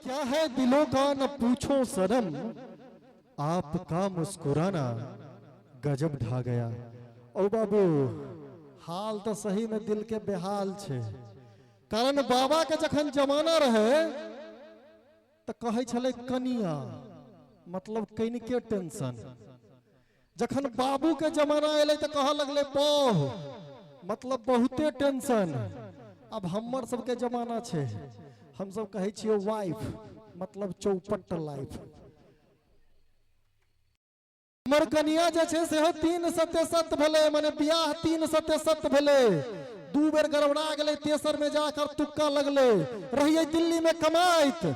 क्या है दिलों का न पूछो सनम, आपका मुस्कुराना गजब ढा गया। ओ बाबू, हाल तो सही में दिल के बेहाल छे। कारण बाबा के जखन जमाना रहे तो कहै छलै कनिया, मतलब कनिके टेंशन। जखन बाबू के जमाना एलै तो कह लगलै बह, मतलब बहुते टेंशन। अब हमर सबके जमाना छे, हम सब कहै छियै वाइफ, मतलब चौपट लाइफ। हमर कनिया जे छै सेहो 3 सत्य सत्य भेलै, माने बियाह 3 सत्य सत्य भेलै। 2 बेर गड़बड़ा गेलै, तेसर में जाकर तुक्का लगलै। रहियै दिल्ली में कमाइत,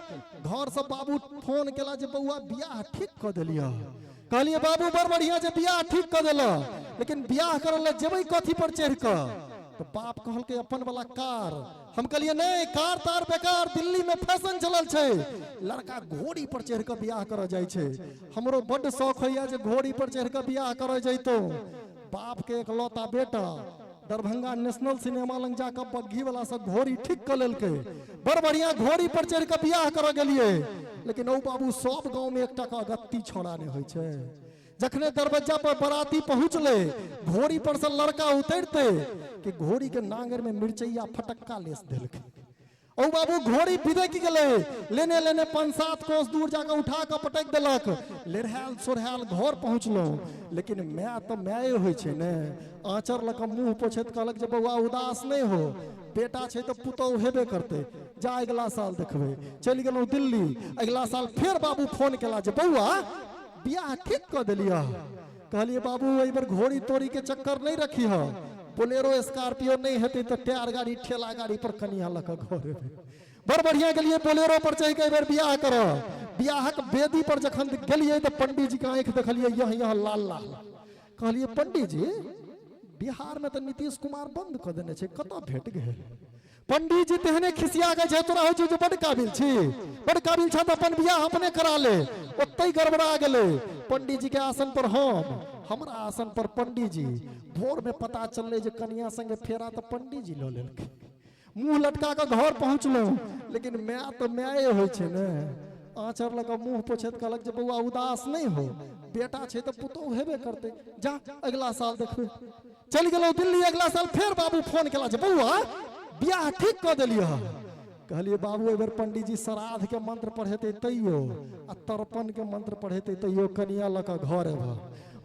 घर से बाबू फोन केला जे बौआ बियाह ठीक कऽ देलियह। कहलियै बाबू बड़ बढ़िया जे बियाह ठीक कऽ देलह, लेकिन बियाह करऽ लए जेबै कथी पर चढ़ि कऽ? तऽ बाप कहलकै अपन वाला कार। हम कहलियै नहि, कार तार बेकार, दिल्ली में फैशन चलल छै, लड़का घोड़ी पर चढ़ि कऽ बियाह करऽ जाइ छै। हमरो बड्ड शौक होइया जे घोड़ी पर चढ़ि कऽ बियाह करऽ जैतहुँ। बाप के एकलौता बेटा दरभंगा नेशनल सिनेमा लग जाकऽ बग्घी वाला सब घोड़ी ठीक कऽ लेलकै। बड़ बढ़िया घोड़ी पर चढ़ि कऽ बियाह करऽ गेलियै। लेकिन ओ बाबू, सब गाँव में एकटा के अगत्ती छौड़ा नहि होइ छै। जखने दरवाजा पर बराती पहुँचले, घोड़ी पर से लड़का उतरते कि घोड़ी के नांगर में मिर्चैया फटक्का लेस देलकै। ओ बाबू, घोड़ी बिदकि गेलै, लेने लेने 5-7 कोस दूर जाकर उठा कऽ पटकि देलक। लेरहायल सोरहायल घर पहुँचलहुँ, लेकिन माय तऽ माये होइ छै ने। आँचर लऽ कऽ मुँह पोछैत कहलक जे बौआ उदास नहि हो, बेटा छै तऽ पुतोहु हेबे करतै, जा अगिला साल देखबै। चलि गेलहुँ दिल्ली। अगिला साल फेर बाबू फोन केला जे बौआ बियाह ठीक कऽ देलियह। कहलियै बाबू एहि बेर घोड़ी तोड़ी के चक्कर नहि रखिह, बोलेरो स्कॉर्पियो नहि हेतै तऽ टायर गाड़ी ठेला गाड़ी पर कनिया लऽ कऽ घर एबै। बड़ बढ़िया गेलियै बोलेरो पर चढ़ि कऽ एहि बेर बियाह करऽ। बियाहक वेदी पर जखन गेलियै तऽ पंडीजी के आँखि देखलियै यह यह लाल लाल। कहलियै पंडीजी बिहार में तऽ नीतीश कुमार बंद कऽ देने छै, कतऽ भेट गेल? पंडीजी तेहने खिसिया गए छै, तोरा होइ छै जे बड काबिल छी, बड काबिल छ तऽ अपन बियाह अपने करा ले। ओतहि गड़बड़ा गेलै। पंडीजी के आसन पर हम, हमरा आसन पर पंडीजी। भोर में पता चललै जे कनिया संगे फेरा तऽ पंडीजी लऽ लेलकै। मुँह लटका कऽ घर पहुँचलहुँ, लेकिन माय तऽ माये होइ छै ने। आँचर लऽ कऽ मुँह पोछैत कहलक जे बौआ उदास नहि हो, बेटा छै तऽ पुतोहु हेबे करतै, जा अगिला साल देखबै। चलि गेलहुँ दिल्ली। अगिला साल फेर बाबू फोन केला जे बौआ बियाह ठीक कऽ देलियह। कहलियै बाबू एहि बेर पंडीजी श्राद्ध के मंत्र पढ़ेतै तैयो आ तर्पण के मंत्र पढ़ेतै तैयो कनिया लऽ कऽ घर एबह।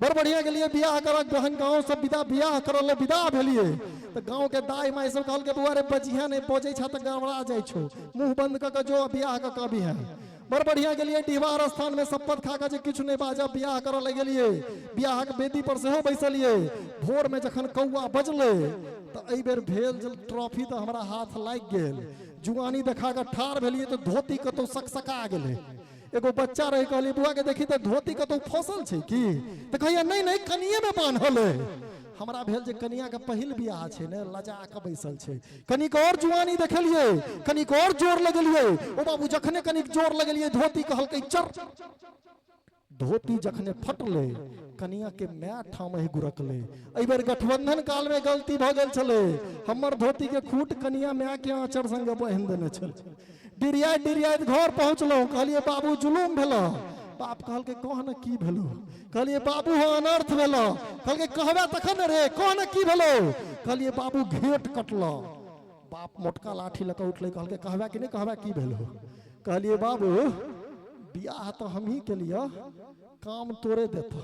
बड़ बढ़िया गेलियै बियाह करऽ। जहन गाँव से विदा बियाह करऽ लए विदा भेलियै तऽ गाँव के दाइ माइ सब कहलकै बौआ रे बजिहे नहि, बजै छह तऽ गड़बड़ा जाइ छौ, मुँह बंद कऽ कऽ जो बियाह कऽ कऽ अबिहे। बड़ बढ़िया गेलियै डिहबार स्थान में शपथ खा कऽ जे किछु नहि बाजब। बियाह करऽ लए गेलियै, बियाहक वेदी पर सेहो बैसलियै। भोर में जखन कौआ बजलै तऽ एहि बेर भेल जे ट्रॉफी तऽ हमरा हाथ लागि गेल। जुआनी देखा कऽ ठाढ़ भेलियै तऽ धोती कतौ सकसका गेलै। एगो बच्चा रहे, कहलियै बुआ के देखी तऽ धोती कतौ फसल छै की? तऽ कहैया नहि नहि, कनिये में बान्हल है। हमरा भेल जे कनिया के पहिल बियाह छै ने, लजा कऽ बैसल छै। कनिक और जुआनी देखेलियै, कनिक और जोर लगेलियै। ओ बाबू, जखने कनिक जोर लगेलियै धोती कहलकै चर। धोती जखने फटलै कनिया के माय ठाम ही गुरकलै। एहि बेर गठबंधन काल में गलती भऽ गेल छलै, हमर धोती के खूट कनिया माय के आँचर संगे बहिन देने छलै। डिरियाइत डिरियाइत घर पहुँचलहुँ। कहलियै बाबू जुलूम भेलऽ। बाप कहलकै कह ने की भेलौ? कहलियै बाबू हो अनर्थ भेलौ। कहलकै कहबे तखन ने रे, कह ने की भेलौ? कहलियै बाबू घेट कटलौ। बाप मोटका लाठी लऽ कऽ उठलै, कहलकै कहबे कि नहि कहबे की भेलौ? कहलियै बाबू बियाह तऽ हमही केलियऽ, काम तोरे देतऽ।